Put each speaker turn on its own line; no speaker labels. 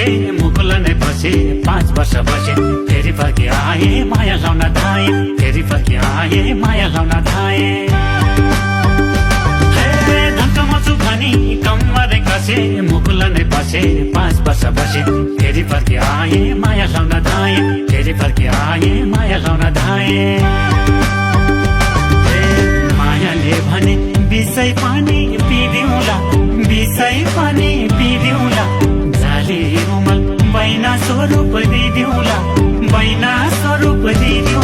बसे मुकुल नै बसे 5 वर्ष बसे फेरि फर्की आए माया लाउन धाए फेरि फर्की आए माया लाउन धाए धम्कमचु भनी कम्मरे कसे मुकुल नै बसे 5 वर्ष बसे फेरि फर्की आए माया लाउन धाए फेरि फर्की आए माया लाउन धाए मायाले भने बिसै पानी पिदिउँला बिसै पानी पिदिउँला जाली रुमल बैना स्वरूप दिदिउँला बैना स्वरूप दिदिउँला